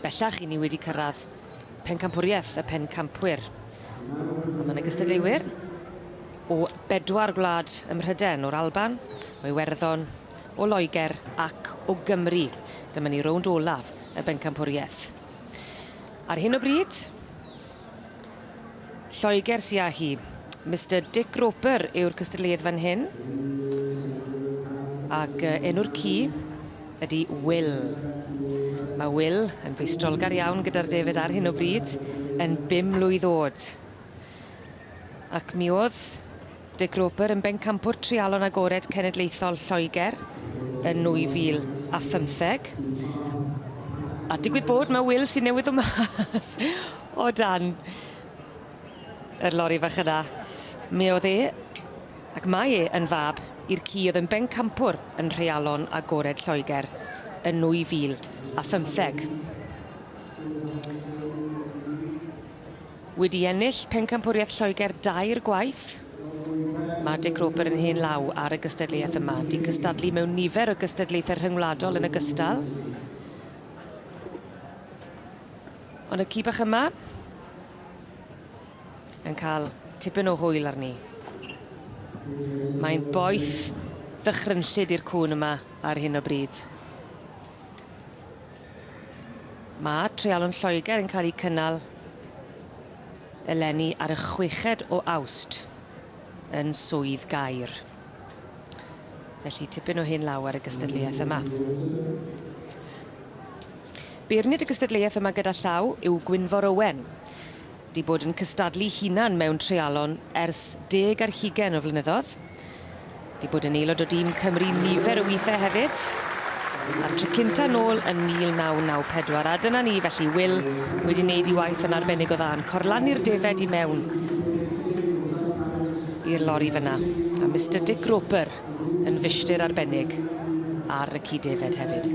Bellach 'yn ni wedi cyrradd pencampwriaeth y pencampwyr. A ma' 'na gystadleuwyr o bedwar gwlad ym Mhryden, o'r Alban, o Iwerddon, o Loeger ac o Gymru. Dyma ni rownd olaf y bencampwriaeth. Ar hyn o bryd, Lloeger sy â hi. Mister Dick Roper yw'r cystadleuydd fan hyn. Ag yy enw'r ci ydi Will. Ma' Will yn feistrolgar iawn gyda'r defed ar hyn o bryd yn bum mlwydd o'd. Ac mi o'dd Dick Roper yn bencampwr treialon agored cenedlaethol Lloeger yn 2015. A digwydd bod ma' Will sy newydd ddo' mas o dan yr lori fach yna. Mi o'dd e, ac mae e yn fab i'r ci o'dd yn bencampwr yn nhreialon agored Lloeger yn 2015. Wedi ennill Pencampwriaeth Lloegr dair gwaith, mae Dick Roper yn hen law ar y gystadleuaeth yma. 'Di cystadlu mewn nifer o gystadlaethau rhyngwladol yn ogystal. Ond y ci bach yma yn cael tipyn o hwyl arni. Mae'n boeth ddychrynllyd i'r cŵn yma ar hyn o bryd. Mae treialon Lloegr yn cael eu cynnal eleni ar y chweched o Awst yn Swydd Gaer. Felly tipyn o hen law ar y gystadleuaeth yma. Beirniad y gystadleuaeth yma gyda llaw yw Gwynfor Owen. 'Di bod yn cystadlu hunan mewn treialon ers deg ar hugen o flynyddodd. 'Di bod yn aelod o dîm Cymru nifer o withe hefyd. A'r tro cynta nôl yn 1994 a dyna ni felly Wil wedi neud 'i waith yn arbennig o dda yn corlannu'r defed i mewn i'r lori fynna. A Mister Dick Roper yn fishtir arbennig ar y ci defed hefyd.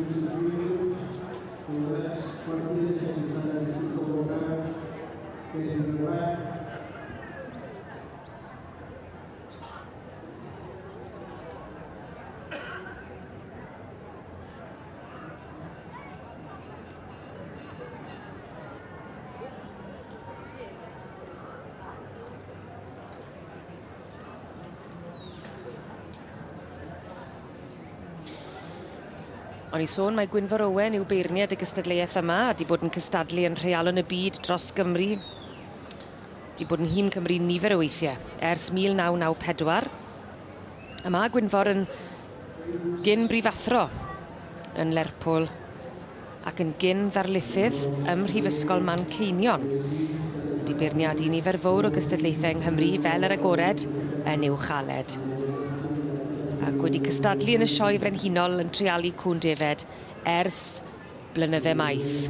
O'n i sôn mai Gwynfor Owen yw beirniad y gystadleuaeth yma a 'di bod yn cystadlu yn Rheialon y Byd dros Gymru. 'Di bod yn nhîm Cymru nifer o weithie ers 1994. A ma' Gwynfor yn gyn brifathro yn Lerpwl ac yn gyn ddarlithydd ym Mhrifysgol Manceinion. Wedi beirniadu nifer fowr o gystadlaethau yng Nghymru fel yr agored yn Uwch Aled. Ac wedi cystadlu yn y Sioe Frenhinol yn treialu cŵn defed ers blynydde maith.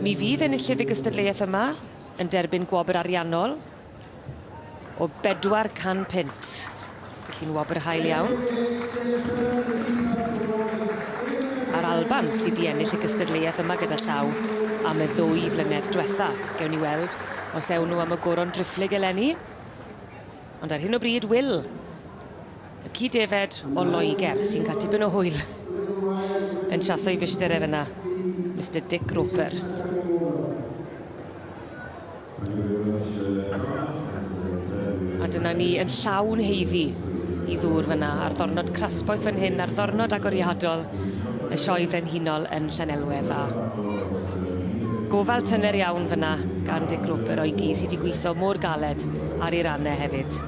Mi fydd enillydd y gystadleuaeth yma yn derbyn gwobr ariannol o 400 punt. Felly'n wobr hael iawn. A'r Alban sydd 'di ennill y gystadleuaeth yma gyda llaw am y ddwy flynedd dwetha. Gewn ni weld os ewn nhw am y goron driphlyg eleni. Ond ar hyn o bryd, Will, y ci defed o Loegr sy'n cael tipyn o hwyl yn siaso'i fishtir e fyna, Mister Dick Roper. A dyna ni yn llawn haeddu i ddŵr fynna ar ddornod crasboeth fan hyn, ar ddornod agoriadol y Sioe Frenhinol yn Llanelwedd a gofal tyner iawn fynna gan Dick Roper o'i gi sy 'di gwitho mor galed ar ei ran e hefyd.